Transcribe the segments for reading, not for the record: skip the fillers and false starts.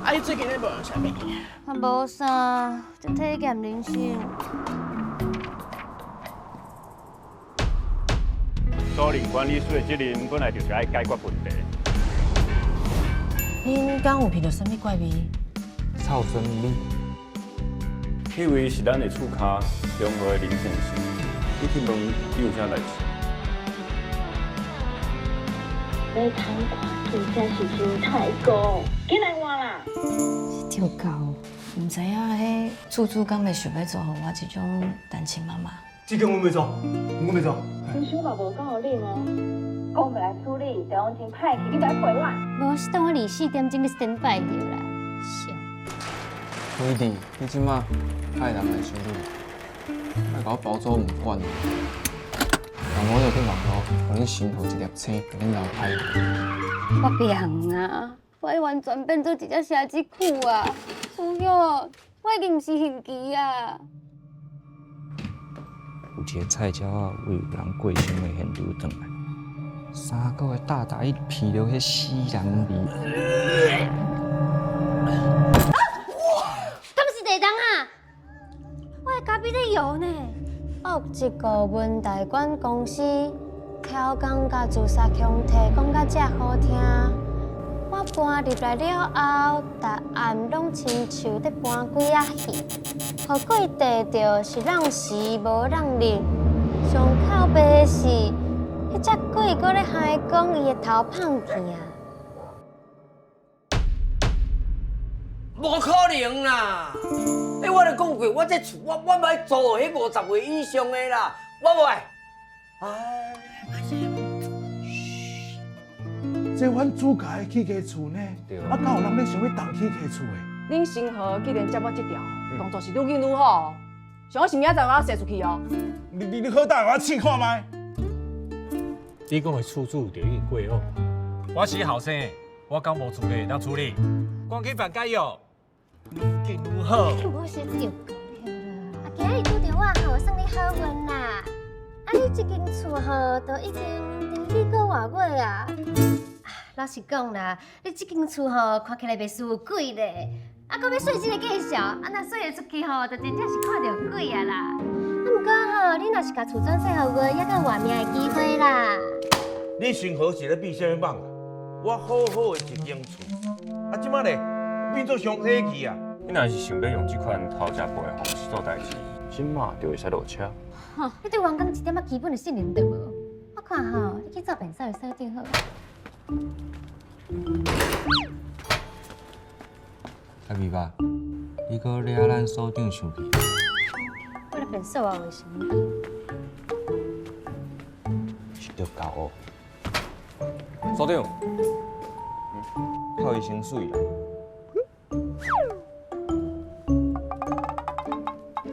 啊，你最近咧無用啥物？啊，無啥，就體驗人生。租賃管理師的責任本來就是愛解決問題。恁敢有聞著啥物怪味？臭酸味。彼位是咱的厝跤中和的林先生，你去問伊有啥代誌？欲通看真正是真太公，緊來換啦！是著猴，毋知影彼厝主敢會想欲租予我這種單親媽媽。這間我袂做，我袂做。裝修嘛無交予恁哦，講袂來處理，就講真歹去，你來陪我。無是當我24點鐘咧 stand by 著啦。笑。辉弟，你這馬派人來修理，莫共我包做毋管。人我就去網路，予恁新抱一粒星，予恁鬧歹。我變啊，我已完全變做一隻寫字庫啊！主要我已經毋是興奇啊。有一個菜鳥仔為有人過身的現場轉來，3個月大大伊鼻著彼死人味。敢是地動啊？我的咖啡咧搖呢。有一個文大管公司，超工共自殺強提講甲遮好聽。我搬入來了後，逐暗攏親像咧搬鬼仔戲，予鬼綴著是人時無人日。上靠背的是，彼隻鬼閣咧嗨講伊的頭麭去啊！無可能啦！欸，我就講過，我這厝我我欲租予彼50歲以上的啦，我無愛。哎，這阮主家的起家厝呢，啊，敢有人咧想欲動起家厝的？恁新和既然接我這條，動作是愈緊愈好。像我是明仔載我踅出去哦。你你你好膽，我試看覓。你講的厝主就已經過往，我是後生，我敢無資格會當處理。趕緊辦解約，愈緊愈好。我是著猴啦，啊，今日拄著我吼，算你好運啦。啊，你這間厝吼，都已經佇幾個外月啊。老實講啦，你這間厝吼，看起來袂輸有鬼咧。啊，閣欲稅這个介紹，啊，若稅會出去吼，就真正是看著鬼啊啦。啊，毋過吼，你若是共厝轉稅予我，猶閣有活命的機會啦。你新和是咧變啥物夢啊？我好好的一間厝，啊，這馬咧變做傷體去啊！你若是想欲用這款偷食步的方式做代誌，這馬就會使落車。吼，你對員工一點仔基本的信任都無。我看吼，你去做便所的所長好。阿美吧，你閣掠咱所長生氣？我來便所啊，為什麼？是著猴哦。所長，扣伊薪水啦。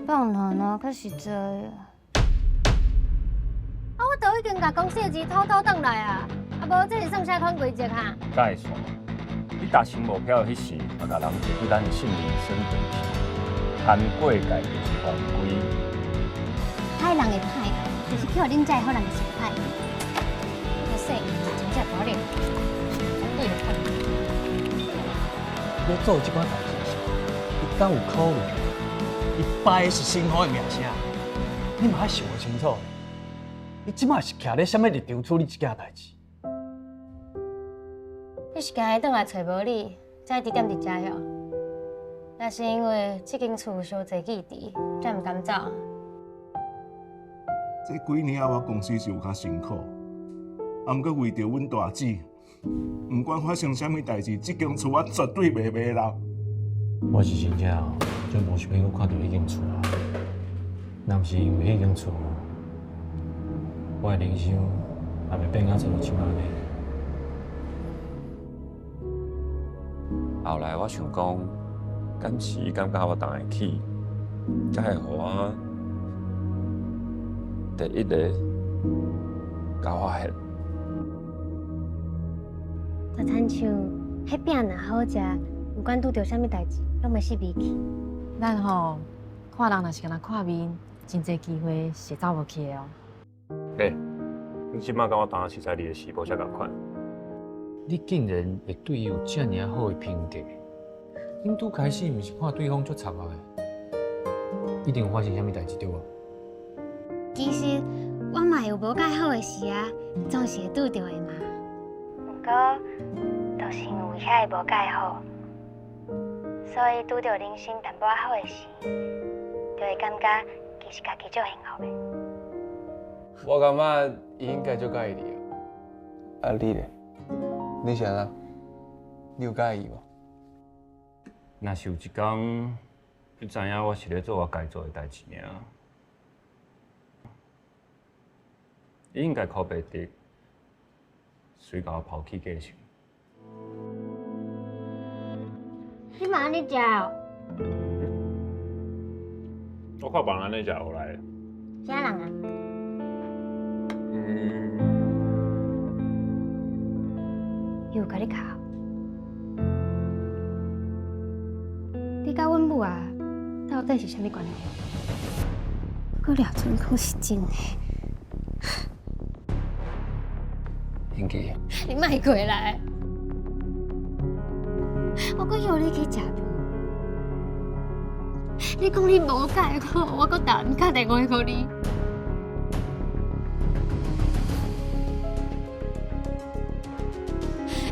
放爛啊，較實在啊！啊，我都已經共公司的錢偷偷轉來啊！啊，無這是算啥款規則哈？該煞，你達成目標彼時，嘛共人提起咱的信任身份去，攀過界就是犯規。歹人會歹，就是去予恁遮的好人想歹。這說真正無咧，對就看。欲做這款代誌時，伊敢有考慮？伊擺的是新和的名聲，你嘛愛想清楚。你這馬是徛咧啥物立場處理這件代誌？你是驚伊轉來揣無你，才一直踮佇遮遐？那是因為這間厝傷濟記憶，才毋甘走。這幾年啊，我公司是有較辛苦，啊，毋過為著阮大姊，毋管發生啥物代誌，這間厝我絕對袂賣人。我是真正就無想欲閣看著彼間厝啊！若毋是因為彼間厝，我的人生也袂變甲做這馬按呢。後來我想講，敢是伊感覺我當會起，才會予我第一个共發現。就親像彼餅若好食，毋管拄著啥物代誌，攏會死袂去。咱吼看人若是干焦看面，真濟機會是會走無去的哦。欸，你這馬佮我當時在你的時無啥仝款？你竟然會對伊有遮爾好的評價？恁拄開始毋是看對方足插的，一定有發生啥物代誌對無？其實我嘛有無蓋好的時啊，總是會拄著的嘛。毋過，就是因為遐个無蓋好，所以拄著人生淡薄仔好的時，就會感覺其實家己足幸福的。我感覺伊應該足佮意你啊。啊，你咧？你是按怎？你有佮意伊無？若是有一工，你知影我是咧做我該做的代誌爾，伊應該箍袂得，隨共我拋棄繼承。你嘛按呢食哦？我看別人按呢食予來。啥人啊？嗯。伊有共你敲？你佮阮母啊，到底是啥物關係？我掠準講是真的。英姬，你莫過來！我閣約你去食飯，你講你無佮意我，我閣逐暗敲電話予你。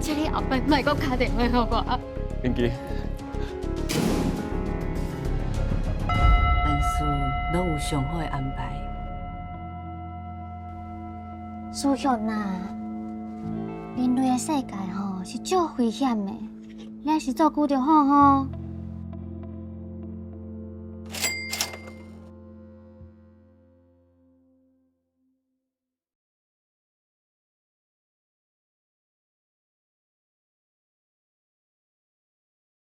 請你後擺莫閣敲電話予我。英姬。萬事攏有上好的安排。思雄啊，人類的世界吼是足危險的，你若是做久著好吼，